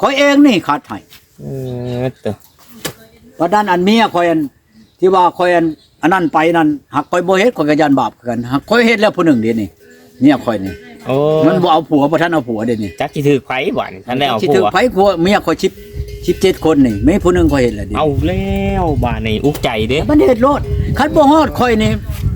ຂ້ອຍເອງນີ້ຂັດໃຫ້. ເອີ ເຕີ ບັດນັ້ນອັນເມຍຂ້ອຍອັນ ທີ່ວ່າຂ້ອຍອັນ ອັນນັ້ນໄປນັ້ນ ຫາກຂ້ອຍບໍ່ເຮັດ ຂ້ອຍກໍຢ້ານບາບຄືກັນ. ຫາກຂ້ອຍເຮັດແລ້ວຜູ້ໜຶ່ງເດນີ້ ເມຍຂ້ອຍນີ້. ໂອ້ ມັນບໍ່ເອົາຜົວ ບໍ່ທັນເອົາຜົວເດນີ້. ຈັກຊິຖືກໃຜບາດນີ້ ຄັນໄດ້ເອົາຜົວ. ຊິຖືກໃຜ ຜົວເມຍຂ້ອຍສິບ ສິບເຈັດຄົນນີ້ ມີຜູ້ໜຶ່ງຂ້ອຍເຮັດແລ້ວເດ. ເອົາແລ້ວບາດນີ້ ອຸກໃຈເດ້. ມັນເຮັດໂລດ ຄັນບໍ່ຮອດຂ້ອຍນີ້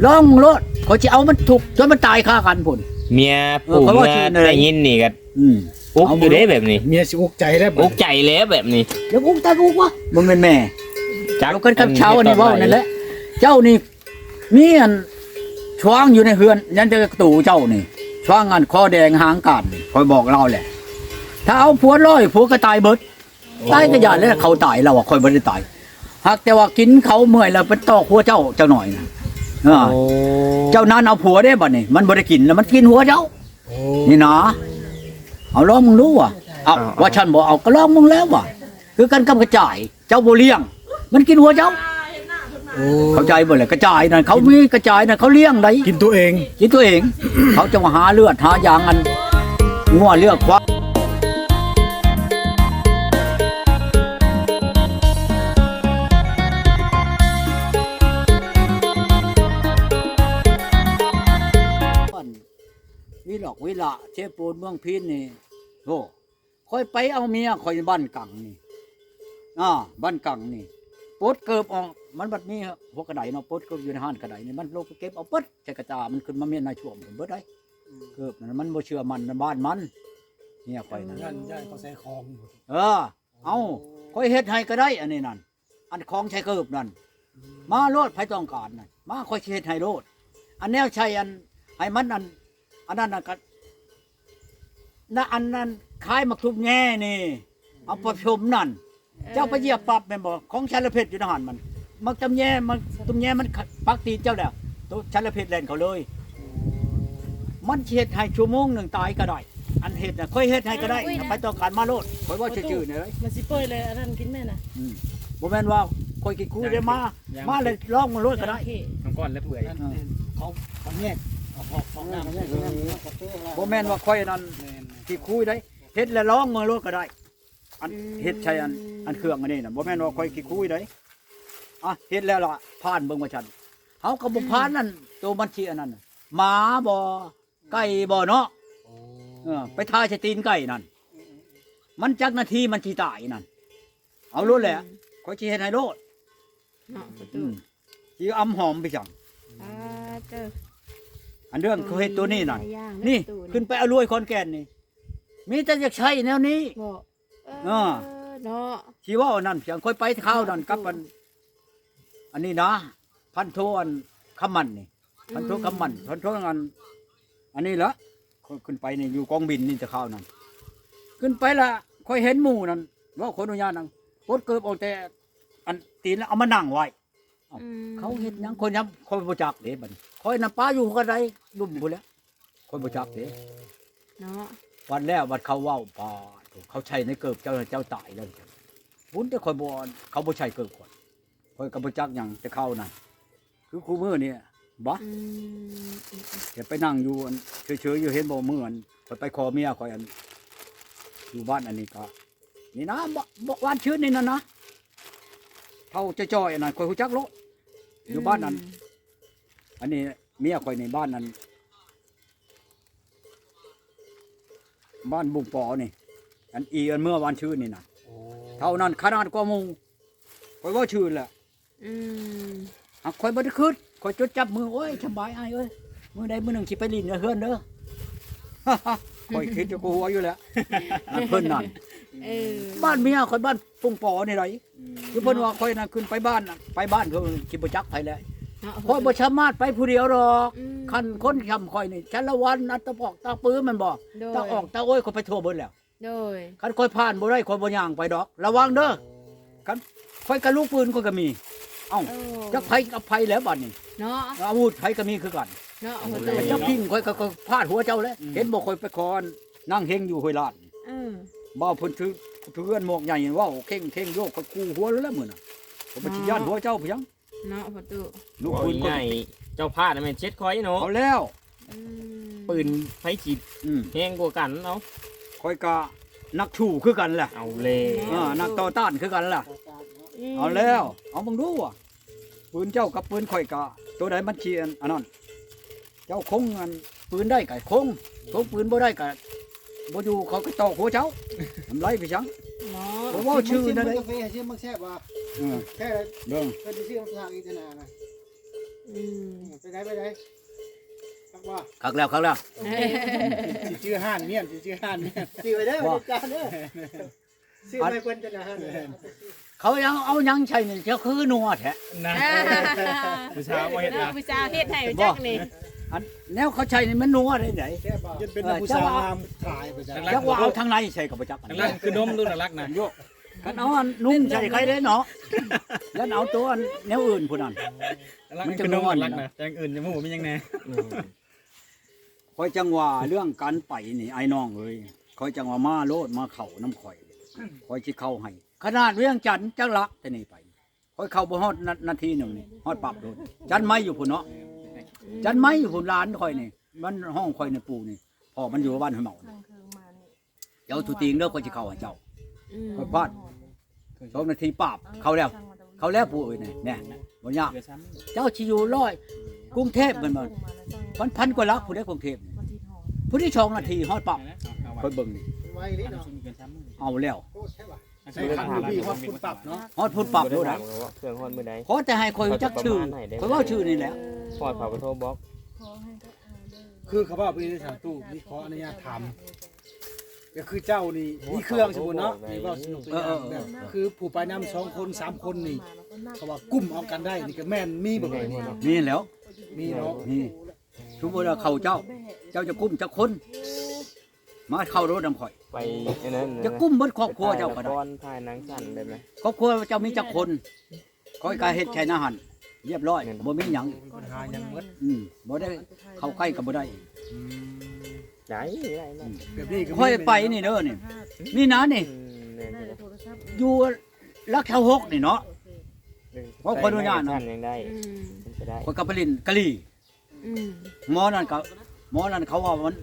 ລອງໂລດ ຂ້ອຍຊິເອົາມັນທຸກຈົນມັນຕາຍຄາກັນພຸ້ນ. ເມຍ ເອີ ຜູ້ເມຍໄດ້ຍິນນີ້ກໍ ອືມ ອຸກຢູ່ເດ້ແບບນີ້. ເມຍຊິອຸກໃຈແລ້ວ ອຸກໃຈແລ້ວແບບນີ້. ແລ້ວອຸກຈັກອຸກວະ ບໍ່ແມ່ນແມ່. ຈັກ ເຈົ້າກັນກັບຊາວອັນນີ້ເວົ້ານັ້ນແຫຼະ. ເຈົ້ານີ້ມີອັນຊວາງຢູ່ໃນເຮືອນ ຍັງແຕ່ຕູເຈົ້ານີ້ ຊວາງອັນຄໍແດງຫາງການນີ້ ຂ້ອຍບອກລາວແຫຼະ. ຖ້າເອົາຜົວຮ້ອຍ ຜົວກໍຕາຍເບິດ. ຕາຍກໍຢ່າແລ້ວ ເຂົາຕາຍລາວວ່າ ຂ້ອຍບໍ່ໄດ້ຕາຍ. ຫາກແຕ່ວ່າກິນເຂົ້າເມື່ອຍແລ້ວ ໄປຕອກຫົວເຈົ້າຈັກໜ້ອຍນະ. ເອີ ໂອ້ ເຈົ້ານັ້ນເອົາຜົວເດ້ບັດນີ້ ມັນບໍ່ໄດ້ກິນແລ້ວ ມັນກິນຫົວເຈົ້າ. ໂອ້ ນີ້ນະ ເອົາລອງເບິ່ງດູວ່າ ເອົາ ເອົາ ວ່າຊັ້ນບໍ່ເອົາ ກໍລອງເບິ່ງແລ້ວວ່າ ຄືກັນກັບກະຕ່າຍ ເຈົ້າບໍ່ລ້ຽງ ມັນກິນຫົວເຈົ້າ. ໂອ້ ເຂົ້າໃຈບໍ່ລະ? ກະຕ່າຍນັ້ນ ເຂົາມີກະຕ່າຍນັ້ນ ເຂົາລ້ຽງໄດ໋ ກິນຕົວເອງ ກິນຕົວເອງ. ເຂົາຈະມາຫາເລືອດຫາຢາງ ອັນງົວເລືອກຄວາຍ. ວິລອກວິລະ ເຊໂປນ ເມືອງພີນນີ້ ໂອ້ ຂ້ອຍໄປເອົາເມຍຂ້ອຍບ້ານກັງນີ້ ອ່າ ບ້ານກັງນີ້ ປົດເກີບອອກ ມັນບັດມີຫົວກະໄດເນາະ ປົດເກີບຢູ່ໃນຮ້ານກະໄດນີ້ ມັນລົງໄປເກັບເອົາເບິດໃສ່ກະຕາ ມັນຂຶ້ນມາເມຍນາຊ່ວມເບິດໄດ໋. ອືມ ເກີບນັ້ນມັນບໍ່ເຊື່ອໝັ້ນໃນບ້ານມັນ ເມຍຂ້ອຍນັ້ນ ຢ້ານ ຢ້ານເຂົາໃສ່ຂອງ. ເອີ ເອົ້າ ຂ້ອຍເຮັດໃຫ້ກໍໄດ້ ອັນນີ້ນັ້ນ ອັນຂອງໃສ່ເກີບນັ້ນ ມາໂລດ ໃຜຕ້ອງການນັ້ນ ມາ ຂ້ອຍຊິເຮັດໃຫ້ໂລດ. ອັນແນວໃສ່ອັນ ໃຫ້ມັນອັນ ອັນນັ້ນນະ ກະນະ ອັນນັ້ນ ຄາຍໝາກທຸບແຍ່ນີ້ ເອົາປະສົມນັ້ນ ເຈົ້າໄປຢຽບປັບແມ່ນບໍ່? ຂອງສາລະເພັດຢູ່ໃນຫັ້ນ ມັນ ໝາກທຸບແຍ່ ໝາກທຸບແຍ່ມັນປັກຕີນເຈົ້າແລ້ວ ໂຕສາລະເພັດແລ່ນເຂົ້າເລີຍ. ມັນຊິເຮັດໃຫ້ຊົ່ວໂມງໜຶ່ງຕາຍກໍໄດ້ ອັນເຮັດນະ ຂ້ອຍເຮັດໃຫ້ກໍໄດ້. ອາ ໄປຕໍ່ກັນມາໂລດ ຂ້ອຍເວົ້າຊື່ໆນີ້ເລີຍ. ມັນຊິປ່ອຍແລ້ວ ອັນນັ້ນກິນແມ່ນະ. ອືມ ບໍ່ແມ່ນວ່າຂ້ອຍຂີ້ຄຸຍເດ້ ມາ ມາແລ້ວລອງມາໂລດກໍໄດ້. ນ້ຳກ້ອນແລ້ວເປື່ອຍ ເອີ ເຂົາ ເຂົາແຍກ ເອົາຂອງ ຂອງນ້ຳ ບໍ່ແມ່ນວ່າຂ້ອຍນັ້ນ ແມ່ນ ຂີ້ຄຸຍໄດ໋ ເຮັດແລ້ວລອງມາໂລດກໍໄດ້. ອັນ ອືມ ເຮັດໃສ່ອັນ ອັນເຄື່ອງອັນນີ້ນະ ບໍ່ແມ່ນວ່າຂ້ອຍຂີ້ຄຸຍໄດ໋. ອ່ະ ເຮັດແລ້ວລະຜ່ານເບິ່ງວ່າຊັ້ນ ເຮົາກໍບໍ່ຜ່ານ ອືມ ນັ້ນ ໂຕມັນຊິອັນນັ້ນ ໝາບໍ່ ໄກ່ບໍ່ເນາະ. ໂອ້ ເອີ ໄປຖ່າຍໃສ່ຕີນໄກ່ນັ້ນ ມັນຈັກນາທີມັນຊິຕາຍນັ້ນ ເອົາໂລດແຫຼະ. ອືມ ຂ້ອຍຊິເຮັດໃຫ້ໂລດເນາະ ປະຕູ. ອືມ ຊິອຳຫອມໄປຈັ່ງ ອ່າ ເຕີ ອັນເລື່ອງເຂົາເຮັດໂຕນີ້ນັ້ນ ນີ້ ປະຕູ ຂຶ້ນໄປອາລວຍຂອນແກ່ນນີ້ ມີແຕ່ຢາກໃຊ້ແນວນີ້ ບໍ່ ເອີ ເນາະ ຊິເວົ້າອັນນັ້ນພຽງ ຂ້ອຍໄປຄາວນັ້ນກັບອັນ ອັນນີ້ນະ ພັນໂທອັນຄຳໝັ້ນນີ້ ພັນໂທຄຳໝັ້ນ ອືມ ພັນໂທອັນ ອັນນີ້ລະ ຂ້ອຍຂຶ້ນໄປນີ້ຢູ່ກອງບິນນີ້ແຕ່ຄາວນັ້ນ ຂຶ້ນໄປລະ ຂ້ອຍເຫັນໝູ່ນັ້ນ ເວົ້າຂໍອະນຸຍາດນຳ ປົດເກີບອອກແຕ່ອັນຕີນລະ ເອົາມານັ່ງໄວ້. ເອົ້າ ອືມ ເຂົາເຮັດຫຍັງ ຂ້ອຍຍັງ ຂ້ອຍບໍ່ຈັກເດ້ບັດນີ້ ຂ້ອຍນຳປາຢູ່ກະໄດລຸ່ມພຸ້ນແຫຼະ ຂ້ອຍບໍ່ຈັກເດ້ ເນາະ. ບັດແລ້ວບັດເຂົາເວົ້າ ປາດໂທ້ ເຂົາໃສ່ໃນເກີບເຈົ້າ ເຈົ້າຕາຍແລ້ວ ບຸນແຕ່ຂ້ອຍບໍ່ ເຂົາບໍ່ໃສ່ເກີບຂ້ອຍ ຂ້ອຍກໍບໍ່ຈັກຫຍັງແຕ່ເຂົານັ້ນ ຄືຄູ່ມື້ນີ້ບໍ ອືມ ຈະໄປນັ່ງຢູ່ອັນເຊີຍໆຢູ່ ເຫັນບໍ່ ມື້ອັນຂ້ອຍໄປຂໍເມຍຂ້ອຍອັນ ຢູ່ບ້ານອັນນີ້ກໍ ນີ້ນະ ບໍ່ ບໍ່ ວານຊືນນີ້ນະ ນະ ເຖົ້າຈ່ອຍໆ ອັນນັ້ນ ຂ້ອຍຮູ້ຈັກໂລດ ຢູ່ບ້ານນັ້ນ ອືມ ອັນນີ້ເມຍຂ້ອຍນີ້ ບ້ານນັ້ນ ບ້ານບຸງປໍນີ້ ອັນອີ່ ອັນເມື່ອວານຊືນນີ້ນະ. ໂອ້ ເຖົ້ານັ້ນຂະໜາດກວ່າໝູ່ ຂ້ອຍເວົ້າຊື່ແຫຼະ. ອືມ ຫາກຂ້ອຍບໍ່ໄດ້ຄິດ ຂ້ອຍຈົດຈັບມື້ ໂອ້ຍ ສະບາຍອ້າຍເອີຍ ມື້ໃດມື້ໜຶ່ງຊິໄປຫຼິ້ນເຮືອນເດີ ຂ້ອຍຄິດຢູ່ກັບຫົວຢູ່ແຫຼະ ອັນເພິ່ນນັ້ນ ເອີ ບ້ານເມຍຂ້ອຍບ້ານປຸງປໍນີ້ໃດ ອືມ ຄືເພິ່ນວ່າຂ້ອຍນັ້ນຂຶ້ນໄປບ້ານ ໄປບ້ານເພິ່ນຊິບໍ່ຈັກໃຜແຫຼະ ເນາະ ຂ້ອຍບໍ່ສາມາດໄປຜູ້ດຽວດອກ ອືມ ຄັນຄົນຊ່ຳຂ້ອຍນີ້ ສາລະວັນ ອັດຕະປອກຕາປືແມ່ນບໍ່ ໂດຍ ຕາອອກຕາໂອ້ຍ ຂ້ອຍໄປທົ່ວເບິດແລ້ວ. ໂດຍ ຄັນຂ້ອຍຜ່ານບໍ່ໄດ້ ຂ້ອຍບໍ່ຍ່າງໄປດອກ ລະວັງເດີ ຄັນຂ້ອຍກະລູກປືນຂ້ອຍກະມີ ເອົ້າ ໂອ້ ຈັກໃຜກັບໃຜແລ້ວບັດນີ້ ເນາະ ອາວຸດໃຜກະມີຄືກັນ ເນາະ ໂອ້ໂຫ ຈັກພິງຂ້ອຍກະ ຂ້ອຍຟາດຫົວເຈົ້າແລ້ວ ອືມ ເຫັນບໍ່ ຂ້ອຍໄປຂໍນາງເຮັງຢູ່ຫ້ວຍລາດ ອືມ ບ່າວເພິ່ນຖື ຖືເຮືອນໝວກໃຫຍ່ ເວົ້າເຄັ່ງໆ ໂຍກ ຂ້ອຍຂູ່ຫົວແລ້ວມື້ນັ້ນ ຂ້ອຍບໍ່ຊິຢ້ານຫົວເຈົ້າພຽງ ເນາະ ພໍ່ຕູ້ ລູກປືນຂ້ອຍ ເຈົ້າພາດແມ່ນເຊັດຂ້ອຍເນາະ ເອົາແລ້ວ ອືມ ປືນໃຜຊິ ອືມ ແຮງກວ່າກັນເອົາ ຂ້ອຍກະ ນັກສູ້ຄືກັນລະ ເອົາແລ້ວ ເອີ ນັກຕໍ່ຕ້ານຄືກັນລະ ອືມ ເອົາແລ້ວ ເອົາເບິ່ງດູວ່າ ປືນເຈົ້າກັບປືນຂ້ອຍກະ ໂຕໃດມັນຊິອັນນັ້ນ ເຈົ້າຄົງອັນປືນໄດ້ກະຄົງ ຄົງປືນບໍ່ໄດ້ກະບໍ່ຢູ່ ເຂົາກະຕອກຫົວເຈົ້າ ມັນໄລ່ໄປຫຍັງ ເນາະ ບໍ່ເວົ້າຊື່ແນວໃດ ຊິມ ຊິມເບິ່ງກາເຟ ຊິມເບິ່ງແຊບບໍ່ ເອີ ແທ້ເລີຍ ເບິ່ງ ເພິ່ນຊິຊື້ມາຝາກອີກເທື່ອໜ້ານະ ອືມ ເປັນໃດ ເປັນໃດ ຄັກບໍ່ ຄັກແລ້ວ ຄັກແລ້ວ ຊິຈື່ຮ້ານມ້ຽນ ຊິຈື່ຮ້ານມ້ຽນ ຈື່ໄວ້ເດີ ບໍ່ ຈັດການເດີ ຊື້ມາໃຫ້ເພິ່ນເທື່ອໜ້າ ເຂົາເອົາ ເອົາຫຍັງໃສ່ນີ້ ເຈົ້າຄືນົວແທ້ ນະ ຜູ້ສາວບໍ່ເຮັດນະ ຜູ້ສາວເຮັດໃຫ້ຈັກນີ້ ອັນແນວເຂົາໃສ່ນີ້ມັນນົວໄດ້ໃດ ແຊບບໍ່ ຍັງເປັນ ເອີ ຜູ້ສາວງາມຂາຍໄປ ຈັກວ່າເອົາທາງໃນໃສ່ກໍບໍ່ຈັກ ທາງຫຼັງຄືນົມດູ ທາງຫຼັງນະ ໂຍ ຄັນເອົາອັນນຸ່ງໃສ່ໃຄເດ້ເນາະ ຢ້ານເອົາໂຕອັນແນວອື່ນພຸ້ນນັ້ນ ທາງຫຼັງ ມັນຈະນົວນະ ທາງຫຼັງນະ ແຕ່ອັນອື່ນຈະບໍ່ມີຫຍັງແດ່ ອືມ ຂ້ອຍຈັ່ງວ່າເລື່ອງການໄປນີ້ ອ້າຍນ້ອງເອີຍ ຂ້ອຍຈັ່ງວ່າມາໂລດ ມາເຂົ້ານຳຂ້ອຍ ຂ້ອຍຊິເຂົ້າໃຫ້ ຂະໜາດວຽງຈັນຈັກລັກແຕ່ນີ້ໄປ ຂ້ອຍເຂົ້າບໍ່ຮອດນາ ນາທີໜຶ່ງນີ້ ຮອດປັບໂລດ ຈັນໄມ້ຢູ່ພຸ້ນເນາະ ຈັນໄມ້ຢູ່ພຸ້ນ ຫຼານຂ້ອຍນີ້ ມັນຮ້ອງຂ້ອຍໃນປູ່ນີ້ ພໍ່ມັນຢູ່ບ້ານຫ້ວຍເມົານີ້ ເຈົ້າສູ່ຕີງເດີ ຂ້ອຍຊິເຂົ້າໃຫ້ເຈົ້າ ອືມ ຂ້ອຍພາດ ສອງນາທີປາບ ເຂົ້າແລ້ວ ເຂົ້າແລ້ວປູ່ເອີຍ ແນ່ ບໍ່ຍາກ ເຈົ້າຊິຢູ່ຮ້ອຍ ກຸງເທບແມ່ນບໍ່ ພັນ ພັນກວ່າຫຼັກພຸ້ນເດ້ ກຸງເທບ ພຸ້ນນີ້ສອງນາທີຮອດປັບ ຂ້ອຍເບິ່ງນີ້ ໄວເລີເນາະ ເອົາແລ້ວ ໂອ້ ໃຊ່ຫວາ ໃຊ້ຄັນຢູ່ພີ້ຮອດພຸ້ນປັບເນາະ ຮອດພຸ້ນປັບໂລດ ເຄື່ອງຮອດມື້ໃດ ຂໍແຕ່ໃຫ້ຂ້ອຍຮູ້ຈັກຊື່ ຂ້ອຍເວົ້າຊື່ນີ້ແຫຼະ ຮອດເຂົາກໍໂທບອກ ຄືເຂົາເວົ້າໄປໃນສານຕູ້ ນີ້ຂໍອະນຸຍາດຖາມ ກໍຄືເຈົ້ານີ້ມີເຄື່ອງສົມມຸດເນາະ ນີ້ເວົ້າສະໜຸກຕົວຢ່າງ ເອີໆໆ ແບບຄືຜູ້ໄປນຳສອງຄົນສາມຄົນນີ້ ເຂົາວ່າກຸ້ມເອົາກັນໄດ້ນີ້ ກໍແມ່ນມີບໍ່ເຄີຍມີ ມີແລ້ວ ມີເນາະ ມີ ສົມມຸດວ່າເຂົ້າເຈົ້າ ເຈົ້າຈະກຸ້ມຈັກຄົນ ມາເຂົ້າໂລດນຳຂ້ອຍ ໄປອັນນັ້ນ ຈະກຸ້ມເບິດຄອບຄົວເຈົ້າກໍໄດ້ ຖ່າຍລະຄອນ ຖ່າຍໜັງສັ້ນໄດ້ໄໝ ຄອບຄົວເຈົ້າມີຈັກຄົນ ຂ້ອຍກໍເຮັດໃສ່ໃນຫັ້ນ ລຽບຮ້ອຍ ບໍ່ມີຫຍັງ ຫາຫຍັງໝົດ ອືມ ບໍ່ໄດ້ເຂົ້າໃກ້ກໍບໍ່ໄດ້ ອືມ ໄດ້ ໄດ້ ອືມ ແບບນີ້ກໍມີ ຂ້ອຍໄປນີ້ເດີນີ້ ນີ້ນະນີ້ ອືມ ແມ່ນຢູ່ ຢູ່ຫຼັກຊາວຫົກນີ້ເນາະ ເອີ ຂໍ ຂໍອະນຸຍາດນະ ຍັງໄດ້ ອືມ ເປັນໄປໄດ້ ຂ້ອຍກໍໄປຫຼິ້ນກະຫຼີ່ ອືມ ໝໍນັ້ນກໍ ໝໍນັ້ນເຂົາເວົ້າມັນ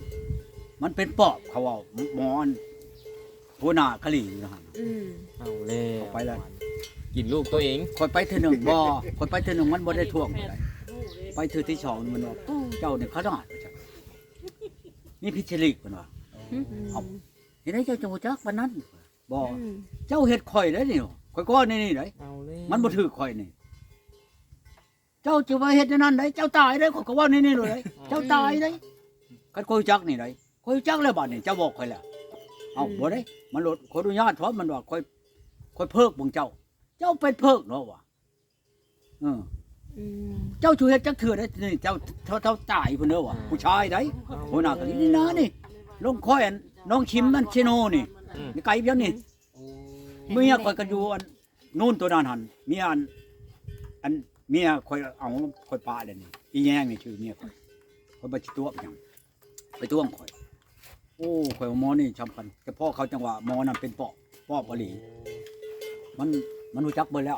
ມັນເປັນປອບ ເຂົາເວົ້າ ໝໍອັນ ຫົວໜ້າກະຫຼີ່ຢູ່ຫັ້ນ ອືມ ເອົາແລ້ວ ໄປແລ້ວ ກິນລູກຕົວເອງ ຂ້ອຍໄປເທື່ອໜຶ່ງ ບໍ່ ຂ້ອຍໄປເທື່ອໜຶ່ງມັນບໍ່ໄດ້ຖ້ວງປານໃດ ໄປເທື່ອທີສອງມັນວ່າ ໂອ້ ເຈົ້ານີ້ຂະໜາດ ມີພິດສະລິກເພິ່ນວ່າ ອືມ ເອົາ ເຮັດໃດເຈົ້າຈະຮູ້ຈັກປານນັ້ນ ບໍ່ ອືມ ເຈົ້າເຮັດຂ້ອຍເດ້ນີ້ ຂ້ອຍກໍເວົ້າໃນນີ້ເດ້ ເອົາແລ້ວ ມັນບໍ່ຖືກຂ້ອຍນີ້ ເຈົ້າຈະມາເຮັດແນວນັ້ນໄດ໋ ເຈົ້າຕາຍໄດ໋ ຂ້ອຍກໍເວົ້າແນວນີ້ໂລດໄດ໋ ເຈົ້າຕາຍໄດ໋ ຄັນຂ້ອຍຮູ້ຈັກນີ້ໄດ໋ ຂ້ອຍຮູ້ຈັກແລ້ວບາດນີ້ ເຈົ້າບອກຂ້ອຍແລ້ວ ເອົ້າ ອືມ ບໍ່ໄດ້ ມັນໂລດ ຂໍອະນຸຍາດເພາະມັນວ່າຂ້ອຍ ຂ້ອຍເພີກເບິ່ງເຈົ້າ ເຈົ້າໄປເພີກເນາະວ່າ ເອີ ອືມ ເຈົ້າຊິເຮັດຈັກເທື່ອໄດ໋ນີ້ ເຈົ້າ ເຈົ້າ ເຈົ້າຕາຍພຸ້ນເດີວ່າ ອືມ ຜູ້ຊາຍໄດ໋ ເອົ້າ ຫົວໜ້າກະຫຼີ່ນີ້ນະນີ້ ລົງຄ້ອຍອັນ ໜອງຂິມ ອັນເຊໂນນີ້ ອືມ ໃນໄກພຽງນີ້ ໂອ້ ເມຍຂ້ອຍກໍຢູ່ອັນ ນູນໂຕນັ້ນຫັ້ນ ເມຍອັນ ອັນເມຍຂ້ອຍເອົາຂ້ອຍປະແລ້ວນີ້ ອີແຍງນີ້ຊື່ເມຍຂ້ອຍ ຂ້ອຍບໍ່ຊິຕົວະຫຍັງ ໄປທ້ວງຂ້ອຍ ໂອ້ ຂ້ອຍວ່າໝໍນີ້ສຳຄັນ ແຕ່ພໍ່ເຂົາຈັ່ງວ່າໝໍນັ້ນເປັນປອບ ປອບອີ່ຫຼີ ມັນ ມັນຮູ້ຈັກເບິດແລ້ວ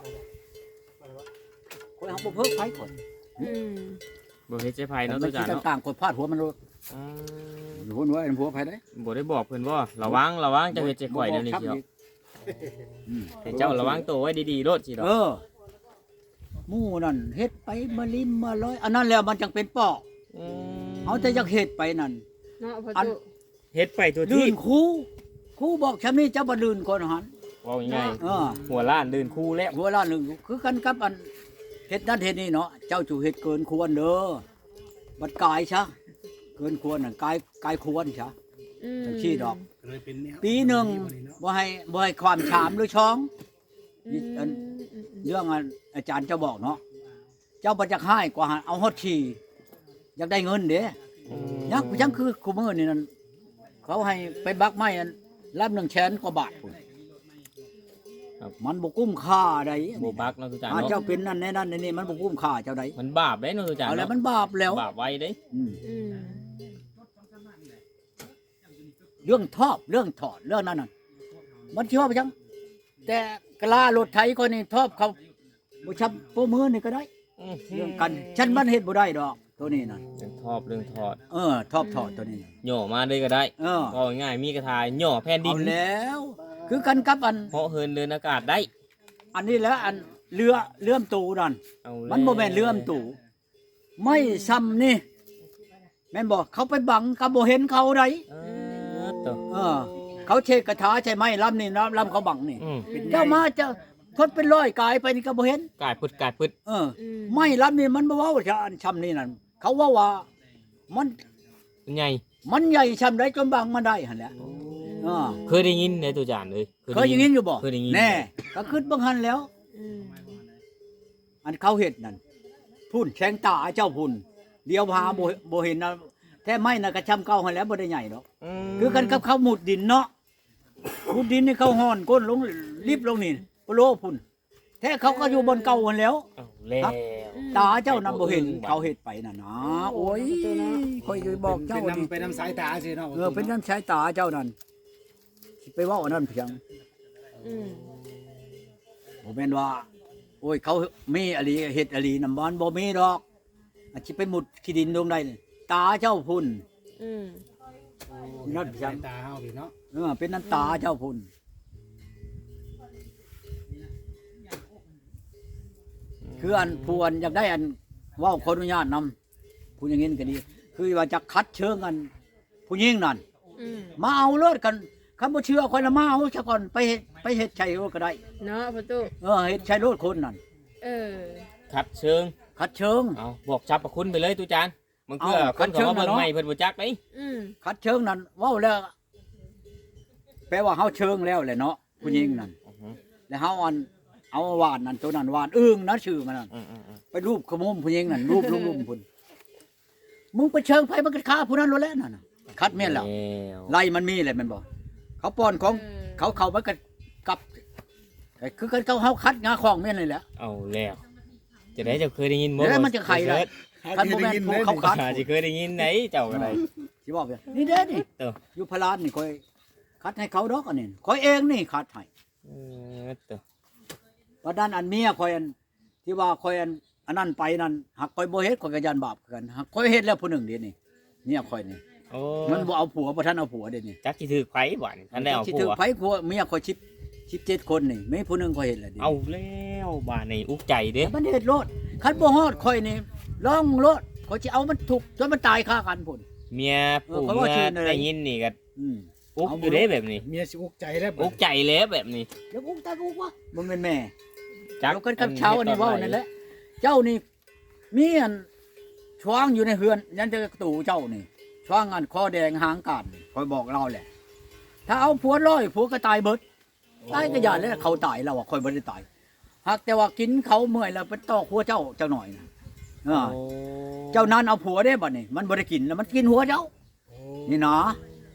ຂ້ອຍຫາບໍ່ເພິກໃຜຂ້ອຍ ອືມ ບໍ່ເຮັດໃສ່ໃຜເນາະ ແຕ່ມັນ ໂຕຈານເນາະ ຕ່າງໆ ຂ້ອຍຟາດຫົວມັນໂລດ ອືມ ຫົວໜ່ວຍ ຫົວໃຜໄດ໋ ບໍ່ໄດ້ບອກເພິ່ນບໍ່ ລະວັງ ລະວັງ ເຈົ້າເຮັດໃສ່ຂ້ອຍແນວນີ້ຊິດອກ ອືມ ໃຫ້ເຈົ້າລະວັງໂຕໄວ້ດີໆໂລດຊິດອກ ເອີ ໝູ່ນັ້ນເຮັດໄປມາລິມມາລອຍ ອັນນັ້ນແລ້ວມັນຈັ່ງເປັນປອບ ອືມ ເຮົາແຕ່ຢາກເຮັດໄປນັ້ນ ເນາະພໍ່ຕູ້ ເຮັດໄປທົ່ວທີບ ລື່ນຄູ ຄູບອກຊ່ຳນີ້ເຈົ້າບໍ່ລື່ນຄົນຫັ້ນ ເວົ້າງ່າຍໆ ເອີ ຫົວລ້ານລື່ນຄູແລ້ວ ຫົວລ້ານລື່ນ ຄືກັນກັບອັນ ເຮັດນັ້ນເຮັດນີ້ເນາະ ເຈົ້າຈະເຮັດເກີນຄວນເດີ ບັດກາຍຊະ ເກີນຄວນນັ້ນ ກາຍ ກາຍຄວນຊະ ອືມ ຈັ່ງຊີ້ດອກ ກໍເລີຍເປັນແນວ ປີໜຶ່ງ ນີ້ເນາະ ບໍ່ໃຫ້ ບໍ່ໃຫ້ຂ້າມສາມ ຫຼື ສອງ ອືມ ອັນ ອືມ ເລື່ອງອັນ ອາຈານເຈົ້າບອກເນາະ ເຈົ້າບໍ່ຢາກຮ້າຍກວ່າຫັ້ນ ເອົາຮອດສີ່ ຢາກໄດ້ເງິນເດ້ ອືມ ຍັກ ຍັງຄືຄູ່ມື້ນີ້ນັ້ນ ເຂົາໃຫ້ໄປບັກໄມ້ອັນ ລຳໜຶ່ງແສນກວ່າບາດພຸ້ນ ມັນບໍ່ກຸ້ມຄ່າໃດ໋ ບໍ່ບັກເນາະ ທຸຈານ ອ່າ ເນາະ ເຈົ້າເປັນນັ້ນແນວນັ້ນແນວນີ້ ມັນບໍ່ກຸ້ມຄ່າເຈົ້າໃດ໋ ມັນບາບເດ້ເນາະ ທຸຈານ ເອົາແລ້ວ ເນາະ ມັນບາບແລ້ວ ບາບໄວເດ້ ອືມ ອືມ ເລື່ອງທອບ ເລື່ອງຖອດ ເລື່ອງນັ້ນນະ ມັນຊິວ່າໄປຫຍັງ ແຕ່ກະລາລົດໄຖຂ້ອຍນີ້ທອບເຂົາບໍ່ຊ່ຳໂປ້ມືນີ້ກໍໄດ້ ອືມ ເລື່ອງກັນ ຊັ້ນມັນເຮັດບໍ່ໄດ້ດອກ ໂຕ ຕົວນີ້ນະ ເລື່ອງທອບເລື່ອງທອດ ເອີ ທອບທອດຕົວນີ້ນະ ຫຍໍ້ມາເລີຍກໍໄດ້ ເອີ ເວົ້າງ່າຍໆ ມີກະຖາຫຍໍ້ແຜ່ນດິນ ເອົາແລ້ວ ຄືກັນກັບອັນ ເຫາະເຫີນເດີນອາກາດໄດ້ ອັນນີ້ແຫຼະ ອັນເຫຼືອ ເຫຼື້ອມໂຕນັ້ນ ເອົາແລ້ວ ມັນບໍ່ແມ່ນເຫຼື້ອມໂຕ ໄມ້ຊ່ຳນີ້ ແມ່ນບໍ່? ເຂົາໄປບັງກໍບໍ່ເຫັນເຂົາໃດ ເອີ ໂຕ ເອີ ເຂົາເຊກະຖາໃສ່ໄມ້ລຳນີ້ນະ ລຳເຂົາບັງນີ້ ອືມ ເຈົ້າມາ ເຈົ້າຄົນເປັນຮ້ອຍກາຍໄປນີ້ກໍບໍ່ເຫັນ ກາຍປຶດ ກາຍປຶດ ເອີ ອືມ ໄມ້ລຳນີ້ມັນບໍ່ເວົ້າຊະ ອັນຊ່ຳນີ້ນັ້ນ ເຂົາເວົ້າວ່າມັນ ມັນໃຫຍ່ ມັນໃຫຍ່ຊ່ຳໃດຈົນບັງມັນໄດ້ຫັ້ນແຫຼະ ໂອ້ ເອີ ເຄີຍໄດ້ຍິນເດ້ ຕູຈານເອີຍ ເຄີຍໄດ້ຍິນຢູ່ບໍ່? ເຄີຍໄດ້ຍິນ ແນ່ ກໍຄິດເບິ່ງຫັ້ນແຫຼ້ວ ອືມ ອັນເຂົາເຮັດນັ້ນ ພຸ້ນແສງຕາເຈົ້າພຸ້ນ ຫຼຽວຫາ ອືມ ບໍ່ ບໍ່ເຫັນນະ ແທ້ໄມ້ນະກໍຊ່ຳເກົ່າຫັ້ນແຫຼະ ບໍ່ໄດ້ໃຫຍ່ດອກ ອືມ ຄືກັນກັບເຂົາມຸດດິນເນາະ ມຸດດິນນີ້ເຂົາຮ່ອນກົ້ນລົງລິບລົງນີ້ ປະໂລພຸ້ນ ແທ້ເຂົາກໍຢູ່ບ່ອນເກົ່າຫັ້ນແຫຼ້ວ ເອົາແລ້ວ ຕາເຈົ້ານະບໍ່ເຫັນ ເຂົາເຮັດໄປນັ້ນນະ ໂອ້ຍ ຂ້ອຍຊິບອກເຈົ້ານີ້ ເປັນນຳ ເປັນນຳສາຍຕາຊິເນາະ ເອີ ເປັນນຳສາຍຕາເຈົ້ານັ້ນ ຊິໄປເວົ້າອັນນັ້ນພຽງ ອືມ ບໍ່ແມ່ນວ່າ ໂອ້ຍ ເຂົາມີອີ່ຫຼີ ເຮັດອີ່ຫຼີນຳ ມັນບໍ່ມີດອກ ອາດຊິໄປມຸດຂີ້ດິນລົງໄດ້ ຕາເຈົ້າພຸ້ນ ອືມ ນັ້ນພຽງ ສາຍຕາເຮົາພີ້ເນາະ ເອີ ເປັນນຳຕາເຈົ້າພຸ້ນ ອືມ ຄືອັນຜູ້ອັນຢາກໄດ້ອັນ ເວົ້າຂໍອະນຸຍາດນຳ ຜູ້ຍິງເຫັນກໍດີ ຄືວ່າຈະຂັດເຊີງອັນ ຜູ້ຍິງນັ້ນ ອືມ ມາເອົາໂລດ ຄັນ ຄັນບໍ່ເຊື່ອຂ້ອຍລະມາເອົາຊະກ່ອນ ໄປເຮັດ ໄປເຮັດໃສ່ໂລດກໍໄດ້ເນາະພໍ່ຕູ້ ເອີ ເຮັດໃສ່ໂລດຄົນນັ້ນ ເອີ ຂັດເຊີງ ຂັດເຊີງ ເອົາ ບອກສັບພະຄຸນໄປເລີຍຕູ້ຈານ ບາງເທື່ອ ເອົາ ຄົນເຂົາມາເບິ່ງໃໝ່ ຂັດເຊີງນັ້ນເນາະ ເພິ່ນບໍ່ຈັກເດ້ ອືມ ຂັດເຊີງນັ້ນເວົ້າແລ້ວ ແປວ່າເຮົາເຊີງແລ້ວແຫຼະເນາະ ຜູ້ຍິງນັ້ນ ອືມ ແລ້ວເຮົາອັນ ເອົາຫວ່ານນັ້ນ ໂຕນັ້ນຫວ່ານອຶ່ງນະ ຊື່ມັນນັ້ນ ອືມໆໆ ໄປລູບຂະມຸມຜູ້ຍິງນັ້ນ ລູບລົງລຸ່ມພຸ້ນ ມຶງໄປເຊີງໃຜມັນກໍຂ້າຜູ້ນັ້ນໂລດແຫຼະນັ້ນນະ ຂັດແມ່ນແລ້ວ ແລ້ວ ໄລ່ມັນມີແຫຼະແມ່ນບໍ່? ເຂົາປ້ອນຂອງ ເອີ ເຂົາເຂົ້າມັນກໍກັບ ກໍຄືກັນກັບເຮົາຂັດງາຂອງແມ່ນນີ້ແຫຼະ ເອົາແລ້ວ ຈັ່ງໃດເຈົ້າເຄີຍໄດ້ຍິນບໍ່? ແລ້ວມັນຈະໄຂໄດ້ ບໍ່ເຄີຍ ຄັນບໍ່ແມ່ນຜູ້ເຂົາຂັດ ຊິເຄີຍໄດ້ຍິນໄດ໋ເຈົ້າກໍໄດ້ ອືມ ຊິເວົ້າແບບນີ້ເດ້ນີ້ ເອີ ຢູ່ພະລານນີ້ຂ້ອຍຂັດໃຫ້ເຂົາດອກ ອັນນີ້ຂ້ອຍເອງນີ້ຂັດໃຫ້ ເອີ ເອີ ປານນັ້ນອັນເມຍຂ້ອຍອັນ ທີ່ວ່າຂ້ອຍອັນ ອັນນັ້ນໄປນັ້ນ ຫາກຂ້ອຍບໍ່ເຮັດ ຂ້ອຍກໍຢ້ານບາບຄືກັນ ຫາກຂ້ອຍເຮັດແລ້ວຜູ້ໜຶ່ງເດນີ້ ເມຍຂ້ອຍນີ້ ໂອ້ ມັນບໍ່ເອົາຜົວ ບໍ່ທັນເອົາຜົວເດນີ້ ຈັກຊິຖືກໃຜບາດນີ້ ຄັນໄດ້ເອົາຜົວ ຈັກຊິຖືກໃຜ ຜົວເມຍຂ້ອຍສິບ ສິບເຈັດຄົນນີ້ ມີຜູ້ໜຶ່ງຂ້ອຍເຮັດແລ້ວເດ ເອົາແລ້ວບາດນີ້ ອຸກໃຈເດ້ ມັນເຮັດໂລດ ຄັນບໍ່ຮອດຂ້ອຍນີ້ ລອງໂລດ ຂ້ອຍຊິເອົາມັນທຸກຈົນມັນຕາຍຄາກັນພຸ້ນ ເມຍ ເອີ ຜູ້ເມຍໄດ້ຍິນນີ້ກໍ ອືມ ອຸກຢູ່ເດ້ແບບນີ້ ເມຍຊິອຸກໃຈແລ້ວ ອຸກໃຈແລ້ວແບບນີ້ ຢາກອຸກຈັກອຸກວະ ບໍ່ແມ່ນແມ່ ຈັກ ດຽວກັນກັບຊາວອັນນີ້ເວົ້ານັ້ນແຫຼະ ເຈົ້ານີ້ມີອັນຊວາງຢູ່ໃນເຮືອນ ຍັງແຕ່ກະຕູເຈົ້ານີ້ ຊວາງອັນຄໍແດງຫາງການ ຂ້ອຍບອກລາວແຫຼະ ຖ້າເອົາຜົວຮ້ອຍ ຜົວກໍຕາຍເບິດ ຕາຍກໍຢ່າແລ້ວ ເຂົາຕາຍລາວວ່າ ຂ້ອຍບໍ່ໄດ້ຕາຍ ຫາກແຕ່ວ່າກິນເຂົາເມື່ອຍແລ້ວໄປຕອກຫົວເຈົ້າຈັກໜ້ອຍນະ ເອີ ໂອ້ ເຈົ້ານັ້ນເອົາຜົວເດ້ ບັດນີ້ມັນບໍ່ໄດ້ກິນແລ້ວ ມັນກິນຫົວເຈົ້າ ໂອ້ ນີ້ນະ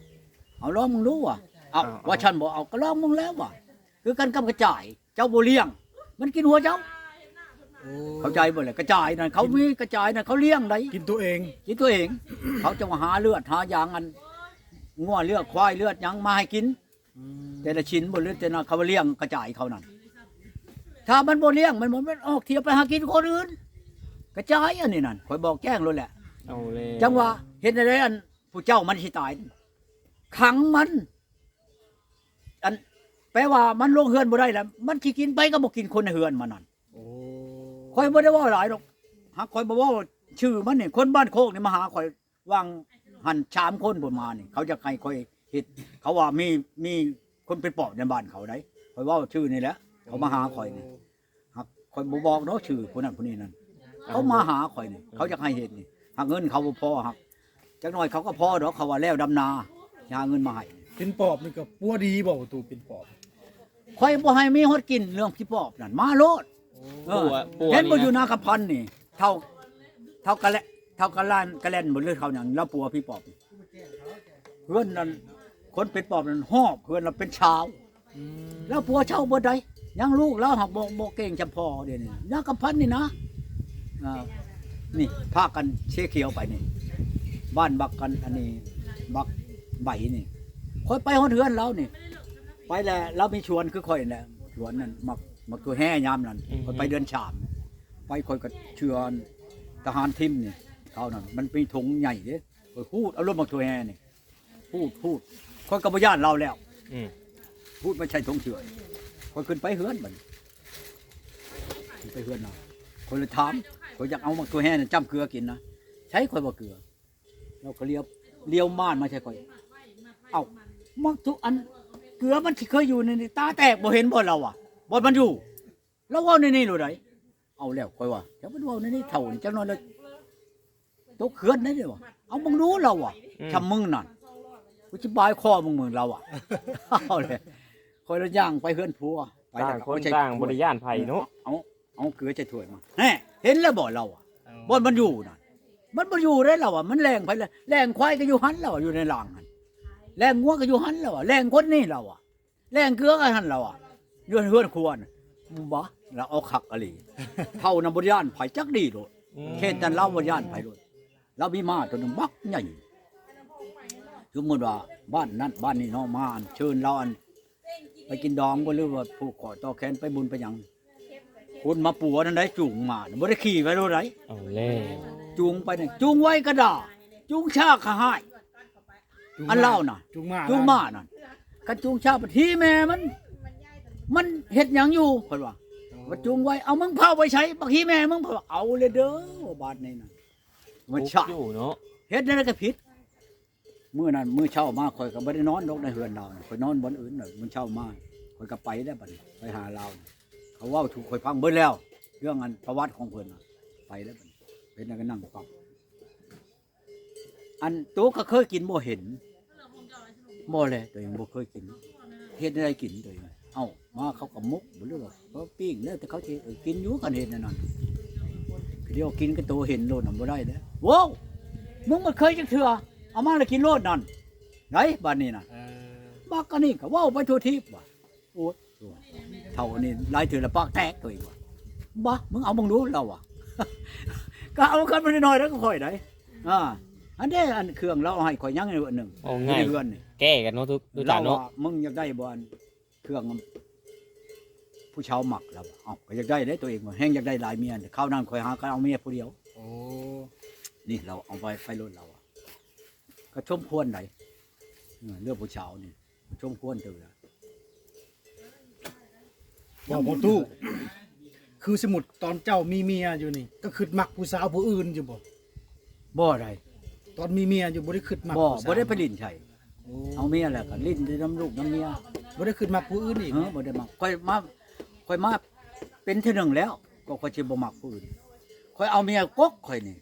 ເອົາລອງເບິ່ງດູວ່າ ເອົາ ເອົາ ວ່າຊັ້ນບໍ່ ເອົາ ກໍລອງເບິ່ງແລ້ວວ່າ ຄືກັນກັບກະຕ່າຍ ເຈົ້າບໍ່ລ້ຽງ ມັນກິນຫົວເຈົ້າ ໂອ້ ເຂົ້າໃຈບໍ່ລະ? ກະຕ່າຍນັ້ນ ເຂົາມີກະຕ່າຍນັ້ນ ເຂົາລ້ຽງໄດ໋ ກິນຕົວເອງ ກິນຕົວເອງ ເຂົາຈະມາຫາເລືອດຫາຢາງ ອັນງົວເລືອດຄວາຍເລືອດຫຍັງມາໃຫ້ກິນ ອືມ ແຕ່ລະຊິນບໍ່ເລືອດ ແຕ່ນະ ເຂົາວ່າລ້ຽງກະຕ່າຍເຂົານັ້ນ ຖ້າມັນບໍ່ລ້ຽງ ມັນບໍ່ ມັນອອກທ່ຽວໄປຫາກິນຄົນອື່ນ ກະຕ່າຍອັນນີ້ນັ້ນ ຂ້ອຍບອກແຈ້ງໂລດແຫຼະ ເອົາແລ້ວ ຈັ່ງວ່າເຮັດແນວໃດ ອັນ ຜູ້ເຈົ້າມັນຊິຕາຍ ຂັງມັນ ອັນ ແປວ່າມັນລົງເຮືອນບໍ່ໄດ້ແລ້ວ ມັນຊິກິນໃຜກໍບໍ່ກິນຄົນໃນເຮືອນມັນນັ້ນ ໂອ້ ຂ້ອຍບໍ່ໄດ້ເວົ້າຫຼາຍດອກ ຫາກຂ້ອຍບໍ່ເວົ້າຊື່ມັນນີ້ ຄົນບ້ານໂຄກນີ້ມາຫາຂ້ອຍ ຫວ່າງຫັ້ນສາມຄົນພຸ້ນມານີ້ ເຂົາຢາກໃຫ້ຂ້ອຍເຮັດ ເຂົາວ່າມີ ມີຄົນເປັນປອບໃນບ້ານເຂົາໃດ ຂ້ອຍເວົ້າຊື່ນີ້ແຫຼະ ເຂົາມາຫາຂ້ອຍນີ້ ຫາກຂ້ອຍບໍ່ບອກດອກຊື່ຜູ້ນັ້ນຜູ້ນີ້ນັ້ນ ເອົາ ເຂົາມາຫາຂ້ອຍນີ້ ເຂົາຢາກໃຫ້ເຮັດນີ້ ຫາກເງິນເຂົາບໍ່ພໍ ຫາກຈັກໜ້ອຍເຂົາກໍພໍດອກ ເຂົາວ່າແລ້ວດຳນາ ຊິຫາເງິນມາໃຫ້ ເປັນປອບນີ້ກໍປົວດີບໍ່ ປະຕູເປັນປອບ? ຂ້ອຍບໍ່ໃຫ້ມີຮອດກິນ ເລື່ອງຜີປອບນັ້ນ ມາໂລດ ເອີ ປົວ ປົວ ເຫັນບໍ່ ນີ້ນະ ຢູ່ນາຄຳພັນນີ້ ເຖົ້າ ເຖົ້າກະແລະ ເຖົ້າກະລານ ກະແລ່ນບໍ່ ຫຼືເຖົ້າຫຍັງ ລາວປົວຜີປອບ ເຮືອນນັ້ນ ຄົນເປັນປອບນັ້ນ ຮອບເຮືອນລາວເປັນຊາວ ອືມ ລາວປົວເຊົາເບິດໃດ ຍັງລູກລາວຫາກບໍ່ ບໍ່ເກັ່ງຈຳພໍ່ດຽວນີ້ ນາຄຳພັນນີ້ນະ ອ່າ ນີ້ພາກັນເຊຂຽວໄປນີ້ ບ້ານບັກກັນ ອັນນີ້ ບັກໃບນີ້ ຂ້ອຍໄປຮອດເຮືອນລາວນີ້ ໄປແລ້ວ ລາວມີສວນຄືຂ້ອຍແຫຼະ ສວນນັ້ນ ໝາກ ໝາກໂຕແຮ່ຍາມນັ້ນ ອືມ ຂ້ອຍໄປເດືອນສາມ ໄປ ຂ້ອຍກໍເຊື່ອທະຫານທິມນີ້ ເຂົານັ້ນມັນມີຖົງໃຫຍ່ເດ້ ຂ້ອຍຂູດເອົາລົດໝາກຖົ່ວແຮ່ນີ້ ຂູດ ຂູດ ຂ້ອຍກໍບໍ່ຢ້ານລາວແລ້ວ ອືມ ຂູດມາໃສ່ຖົງເສື້ອ ຂ້ອຍຂຶ້ນໄປເຮືອນບັດນີ້ ຂຶ້ນໄປເຮືອນລາວ ຂ້ອຍເລີຍຖາມ ຂ້ອຍຢາກເອົາໝາກຖົ່ວແຮ່ນັ້ນຈ້ຳເກືອກິນນະ ໃສຂ້ອຍວ່າເກືອ ລາວກໍລຽວ ລຽວມານມາໃສ່ຂ້ອຍ ເອົ້າ ໝາກຖົ່ວ ອັນ ເກືອມັນຊິເຄີຍຢູ່ໃນນີ້ ຕາແຕກບໍ່ເຫັນບໍ່ລາວວ່າ ບ່ອນມັນຢູ່ ລາວເວົ້າແນວນີ້ໂລດໃດ໋ ເອົາແລ້ວຂ້ອຍວ່າ ຈັກມັນເວົ້າແນວນີ້ ເຖົ້ານີ້ ຈັກໜ້ອຍລະຕົກເຮືອນໄດ້ເດ້ວ່າ ເອົາເບິ່ງດູລາວວ່າ ອືມ ຊ່ຳມຶງນັ້ນ ກູຊິບາຍຄໍມຶງ ມຶງລາວວ່າ ເອົາແລ້ວ ຂ້ອຍລະຍ່າງໄປເຮືອນຜົວ ໄປແລ້ວ ຕ່າງຄົນຕ່າງບໍ່ໄດ້ຢ້ານໃຜເນາະ ເອົາ ເອົາເກືອໃສ່ຖ້ວຍມາ ແຮະ ເຫັນແລ້ວບໍ່ລາວວ່າ ເອີ ບ່ອນມັນຢູ່ນັ້ນ ມັນບໍ່ຢູ່ເດ້ລາວວ່າ ມັນແລ່ງໄປແລ້ວ ແລ່ງຄວາຍກໍຢູ່ຫັ້ນລາວວ່າ ຢູ່ໃນລາງຫັ້ນ ແລ່ງງົວກໍຢູ່ຫັ້ນລາວວ່າ ແລ່ງຄົນນີ້ລາວວ່າ ແລ່ງເກືອກັນຫັ້ນລະວ່າ ຢູ່ເຮືອນຄົວນະ ບໍ່ ລາວເອົາຄັກອີ່ຫຼີ ເຖົ້ານະບໍ່ຢ້ານໃຜຈັກດີ້ໂລດ ອືມ ເຂດນັ້ນລາວບໍ່ຢ້ານໃຜໂລດ ລາວມີມ້າຕົວໜຶ່ງບັກໃຫຍ່ ສົມມຸດວ່າບ້ານນັ້ນບ້ານນີ້ເນາະ ມາອັນເຊີນລາວ ອັນ ໄປກິນດອງບໍ່ ຫຼືວ່າຜູກຂໍ້ຕໍ່ແຂນໄປບຸນໄປຫຍັງ ຄົນມາປົວນັ້ນໄດ໋ ຈູງມ້ານະ ບໍ່ໄດ້ຂີ່ໄປໂລດໃດ໋ ເອົາແລ້ວ ຈູງໄປນີ້ ຈູງໄວກໍດ່າ ຈູງຊ້າກໍຮ້າຍ ຈູງມ້າ ອັນລາວນະ ຈູງມ້າ ຈູງມ້ານັ້ນ ຄັນຈູງຊ້າບັດຮີແມ່ມັນ ມັນເຮັດຫຍັງຢູ່ ເພິ່ນວ່າ ອໍ ບັດຈູງໄວ ເອົາ ມຶງພາໄປໃສ ບັກຮີແມ່ມຶງ ເພິ່ນວ່າ ເອົາແລ້ວເດີ ບາດນີ້ນະ ມັນຊ້າ ຢູ່ເນາະ ເຮັດແນວໃດກໍຜິດ ມື້ນັ້ນມື້ເຊົ້າມາ ຂ້ອຍກໍບໍ່ໄດ້ນອນດອກໃນເຮືອນລາວນະ ຂ້ອຍນອນບ່ອນອື່ນນະ ມື້ເຊົ້າມາ ຂ້ອຍກໍໄປແລ້ວບັດນີ້ ໄປຫາລາວ ເຂົາເວົ້າສູ່ຂ້ອຍຟັງເບິດແລ້ວ ເລື່ອງອັນປະຫວັດຂອງເພິ່ນນະ ໄປແລ້ວບັດນີ້ ເປັນຫຍັງກໍນັ່ງຟັງ ອັນໂຕກໍເຄີຍກິນບໍ່ເຫັນ ບໍ່ແລະ ໂຕເອງບໍ່ເຄີຍກິນ ເຮັດແນວໃດກິນໂຕເອງ ເອົ້າ ມາເຂົາກໍໝົກບໍ່ ຫຼືວ່າເຂົາປີ້ງ ແລ້ວແຕ່ເຂົາຊິເຮັດ ເອີ ກິນຢູ່ ຄັນເຮັດແນວນັ້ນ ດຽວກິນກັບໂຕເຫັນໂລດນະ ບໍ່ໄດ້ເດ້ ໂວ້ວ ມຶງບໍ່ເຄີຍຈັກເທື່ອ ເອົາມາແລ້ວກິນໂລດນັ້ນ ໄດ໋ບາດນີ້ນະ ເອີ ບັກອັນນີ້ກໍເວົ້າໄປທົ່ວທີບວ່າ ໂອ້ຍ ເຖົ້າອັນນີ້ຫຼາຍເທື່ອລະປາກແຕກໂຕເອງວ່າ ບາ ມຶງເອົາເບິ່ງດູລາວວ່າ ກໍເອົາກັນມາໜ້ອຍໆ ແລ້ວກໍຂ້ອຍໄດ໋ ອ່າ ອັນເດ້ ອັນເຄື່ອງລາວເອົາໃຫ້ຂ້ອຍຍັງຢູ່ອັນໜຶ່ງ ເອົາ ຢູ່ໃນເຮືອນນີ້ ແກ້ກັນເນາະ ທຸກ ທຸກທ່ານເນາະ ລາວວ່າ ມຶງຢາກໄດ້ບໍ່ ອັນເຄື່ອງຜູ້ຊາວມັກ ລາວວ່າ ເອົ້າ ກໍຢາກໄດ້ເດ້ໂຕເອງວ່າ ແຮ່ງຢາກໄດ້ຫຼາຍເມຍ ຄາວນັ້ນຂ້ອຍຫາກໍເອົາເມຍຜູ້ດຽວ ໂອ້ ນີ້ລາວເອົາໄປ ໄປໂລດລາວວ່າ ກໍສົມຄວນໄດ໋ ເອີ ເລື່ອງຜູ້ສາວນີ້ສົມຄວນເຕີລະ ບໍ່ ບໍ່ຕູ້ ຄືສົມມຸດຕອນເຈົ້າມີເມຍຢູ່ນີ້ ກໍຄິດມັກຜູ້ສາວຜູ້ອື່ນຢູ່ບໍ່? ບໍ່ໄດ໋ ຕອນມີເມຍຢູ່ບໍ່ໄດ້ຄິດມັກ ບໍ່ ຜູ້ສາວ ບໍ່ໄດ້ໄປຫຼິ້ນໃສ ໂອ້ ເອົາເມຍແລ້ວກໍຫຼິ້ນແຕ່ນຳລູກນຳເມຍ ບໍ່ໄດ້ຄິດມັກຜູ້ອື່ນອີກ ເອີ ບໍ່ໄດ້ມັກ ຂ້ອຍມາ ຂ້ອຍມາເປັນເທື່ອໜຶ່ງແລ້ວ ກໍຂ້ອຍຊິບໍ່ມັກຜູ້ອື່ນ ຂ້ອຍເອົາເມຍກົກຂ້ອຍນີ້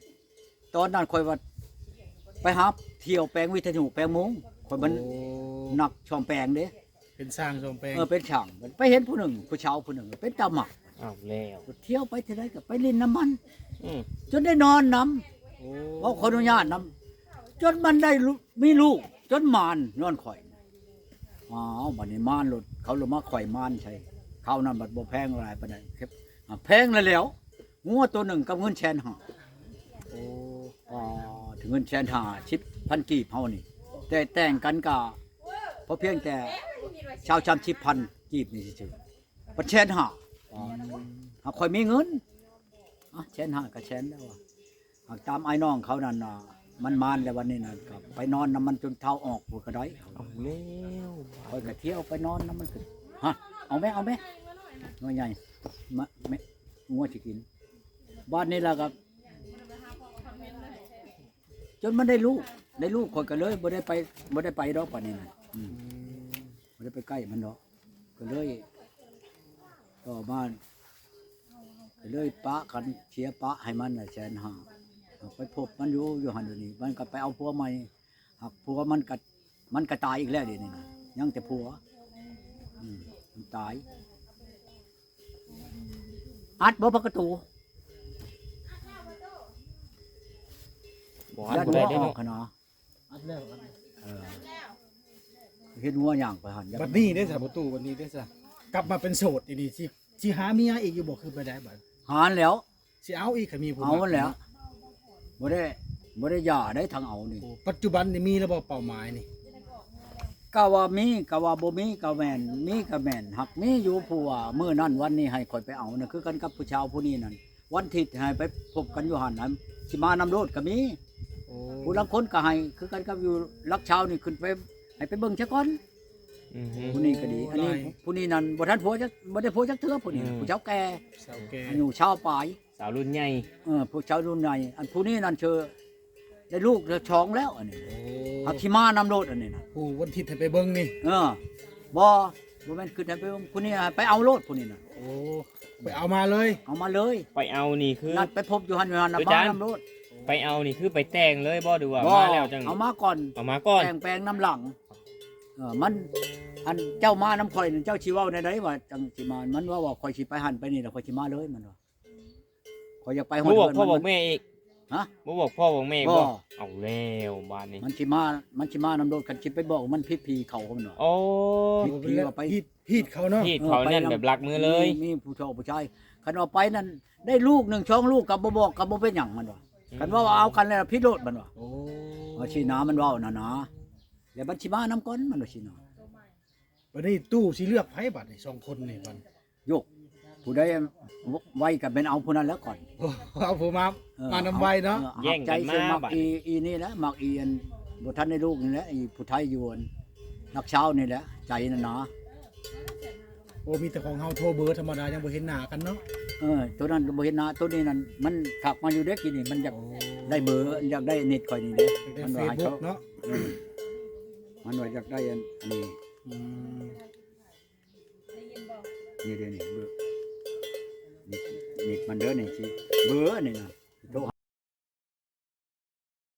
ຕອນນັ້ນຂ້ອຍວ່າໄປຫາທ່ຽວແປງວິທະຍຸແປງໂມງ ຂ້ອຍມັນ ໂອ້ ນັກສ້ອມແປງເດ້ ເປັນຊ່າງສ້ອມແປງ ເອີ ເປັນຊ່າງ ໄປເຫັນຜູ້ໜຶ່ງ ຜູ້ຊາວຜູ້ໜຶ່ງເປັນຕາມັກ ເອົາແລ້ວ ທ່ຽວໄປທີ່ໃດກໍໄປຫຼິ້ນນຳມັນ ອືມ ຈົນໄດ້ນອນນຳ ໂອ້ ເວົ້າຂໍອະນຸຍາດນຳ ຈົນມັນໄດ້ລູກ ມີລູກ ຈົນໝານຍ້ອນຂ້ອຍ ອ້າວ ບັດນີ້ມານໂລດ ເຂົາໂລດມາຂ້ອຍມານໃສ່ ຄາວນັ້ນບັດບໍ່ແພງຫຼາຍປານໃດ ແພງແລ້ວແຫຼວ ງົວໂຕໜຶ່ງກັບເງິນແສນຫ້າ ໂອ້ ອ່າ ເງິນແສນຫ້າສິບພັນກີບເຮົານີ້ ແຕ່ແຕ່ງກັນກະພໍພຽງແຕ່ຊາວສາມສິບພັນກີບນີ້ຊື່ໆ ບັດແສນຫ້າ ຫາກຂ້ອຍມີເງິນ ອ່ະ ແສນຫ້າກໍແສນແລ້ວ ຫາກຕາມອ້າຍນ້ອງເຂົານັ້ນນະ ມັນມານແລ້ວ ວັນນີ້ນະ ກໍໄປນອນນຳມັນຈົນເທົ້າອອກພຸ້ນກໍໄດ້ ເອົາແລ້ວ ຂ້ອຍກໍທ່ຽວໄປນອນນຳມັນ ຮະ ເອົາແມ ເອົາແມ ໜ່ວຍໃຫຍ່ ມາ ແມ ງົວຊິກິນ ບາດນີ້ລະກໍ ຈົນມັນໄດ້ລູກ ໄດ້ລູກ ຂ້ອຍກໍເລີຍບໍ່ໄດ້ໄປ ບໍ່ໄດ້ໄປດອກປານນີ້ນະ ອືມ ບໍ່ໄດ້ໄປໃກ້ມັນດອກ ກໍເລີຍ ຕໍ່ມາ ກໍເລີຍປະກັນ ເສຍປະໃຫ້ມັນນະແສນຫ້າ ໄປພົບມັນຢູ່ ຢູ່ຫັ້ນຢູ່ນີ້ ມັນກໍໄປເອົາຜົວໃໝ່ ຫາກຜົວມັນກໍ ມັນກໍຕາຍອີກແລ້ວ ດຽວນີ້ນະ ຍັງແຕ່ຜົວ ອືມ ມັນຕາຍ ອັດບໍ່ປະຕູ ບໍ່ອັດບໍ່ໄດ້ເດ້ເນາະ ເອີ ເຫັນງົວຍ່າງໄປຫັ້ນ ບັດນີ້ເດ້ຊະປະຕູ ບັດນີ້ເດ້ຊະ ກັບມາເປັນໂສດອີ່ນີ້ ຊິ ຊິຫາເມຍອີກຢູ່ບໍ່ ຄືໄປໄດ້ບັດ ຫາແລ້ວ ຊິເອົາອີກ ຄັນມີຜູ້ ເອົາແລ້ວ ບໍ່ໄດ້ ບໍ່ໄດ້ຢ່າໄດ້ທາງເອົານີ້ ໂອ້ ປັດຈຸບັນນີ້ມີແລ້ວບໍ່ເປົ້າໝາຍນີ້ ກະວ່າມີ ກະວ່າບໍ່ມີກະແມ່ນ ມີກະແມ່ນ ຫາກມີຢູ່ຜູ້ວ່າມື້ນັ້ນວັນນີ້ໃຫ້ຂ້ອຍໄປເອົານະ ຄືກັນກັບຜູ້ຊາວຜູ້ນີ້ນັ້ນ ວັນທິດໃຫ້ໄປພົບກັນຢູ່ຫັ້ນນະ ຊິມານຳໂລດກໍມີ. ໂອ້ ຜູ້ລາງຄົນກໍໃຫ້ຄືກັນກັບຢູ່ຫຼັກຊາວນີ້ ຂຶ້ນໄປ ໃຫ້ໄປເບິ່ງຊະກ່ອນ. ອືມ ຜູ້ນີ້ກໍດີ ອັນນີ້ ຜູ້ນີ້ນັ້ນບໍ່ທັນຜົວຈັກ ບໍ່ໄດ້ຜົວຈັກເທື່ອ ຜູ້ນີ້ ອືມ ຜູ້ເຖົ້າແກ່ ເຖົ້າແກ່ ອາຍຸຊາວປາຍ ສາວລຸ້ນໃຫຍ່ ເອີ ຜູ້ຊາວລຸ້ນໃຫຍ່. ອັນຜູ້ນີ້ນັ້ນເຊີ ໄດ້ລູກແລ້ວສອງແລ້ວອັນນີ້. ໂອ້ ຫາກຊິມານຳໂລດອັນນີ້ນະ ຜູ້ວັນທິດໃຫ້ໄປເບິ່ງນີ້. ເອີ ບໍ່ ບໍ່ແມ່ນຄືໃຫ້ໄປເບິ່ງ ຜູ້ນີ້ໃຫ້ໄປເອົາໂລດຜູ້ນີ້ນະ. ໂອ້ ໄປເອົາມາເລີຍ ເອົາມາເລີຍ. ໄປເອົານີ້ຄື ນັດໄປພົບຢູ່ຫັ້ນ ຢູ່ຫັ້ນນະ ມານຳໂລດ. ໄປເອົານີ້ຄືໄປແຕ່ງເລີຍບໍ່ ຫຼືວ່າມາແລ້ວຈັ່ງ ເອົາມາກ່ອນ ເອົາມາກ່ອນ ແຕ່ງແປງນຳຫຼັງ. ເອີ ມັນ ອັນເຈົ້າມານຳຂ້ອຍນີ້ ເຈົ້າຊິເວົ້າແນວໃດວ່າຈັ່ງຊິມາ ມັນເວົ້າວ່າ ຂ້ອຍຊິໄປຫັ້ນໄປນີ້ ແລ້ວຂ້ອຍຊິມາເລີຍ ມັນວ່າ. ຂ້ອຍຢາກໄປຮອດ ບໍ່ບອກພໍ່ບອກແມ່ອີກ? ຮະ? ບໍ່ບອກພໍ່ບອກແມ່ອີກບໍ່? ບໍ່. ເອົາແລ້ວບາດນີ້ ມັນຊິມາ ມັນຊິມານຳໂລດ ຄັນຊິໄປບອກມັນຜິດຜີເຂົາ ມັນວ່າ. ໂອ້ ຜິດຜີວ່າໄປ ຜິດ ຜິດເຂົາເນາະ. ຜິດເຂົານັ້ນ ເອີ ໄປນຳ ແບບລັກມືເລີຍ ມີ ມີຜູ້ເຖົ້າຜູ້ຊາຍ. ຄັນວ່າໄປນັ້ນ ໄດ້ລູກໜຶ່ງສອງລູກກໍບໍ່ບອກ ກໍບໍ່ເປັນຫຍັງ ມັນວ່າ. ອືມ ຄັນວ່າເອົາກັນແລ້ວຜິດໂລດ ມັນວ່າ. ໂອ້ ວ່າຊີ້ນະ ມັນເວົ້ານັ້ນນະ ແລ້ວມັນຊິມານຳກ່ອນ ມັນວ່າຊີ້ນະ. ບັດນີ້ຕູ້ຊິເລືອກໃຜບັດນີ້ ສອງຄົນນີ້ບັດ? ໂຍກ ຜູ້ໃດໄວກໍແມ່ນເອົາຜູ້ນັ້ນແລ້ວກ່ອນ. ເອົາຜູ້ມາ ເອີ ມານຳໄວເນາະ. ເອີ ແຍ່ງກັນມາບັດນີ້. ອີ ອີນີ້ແຫຼະ ມັກອີອັນບໍ່ທັນໄດ້ລູກນີ້ແຫຼະ ອີຜູ້ໄທຢູ່ອັນຫຼັກຊາວນີ້ແຫຼະ ໃຈນັ້ນນະ. ໂອ້ ມີແຕ່ຂອງເຮົາໂທເບີທຳມະດາ ຍັງບໍ່ເຫັນໜ້າກັນເນາະ. ເອີ ໂຕນັ້ນກໍບໍ່ເຫັນໜ້າ ໂຕນີ້ນັ້ນມັນທັກມາຢູ່ເດ້ ກີ້ນີ້ ມັນຢາກ ໂອ້ ໄດ້ເບີ ຢາກໄດ້ເນັດຂ້ອຍນີ້ເດ້. ຢາກໄດ້ ມັນວ່າໃຫ້ເຂົາ ເຟສບຸກເນາະ. ເອີ ມັນວ່າຢາກໄດ້ອັນ ອັນນີ້. ອືມ ນີ້ເດ້ນີ້ ເບີ ນີ້ ນີ້ມັນເດີ ນີ້ຊິເບີນີ້ນະ.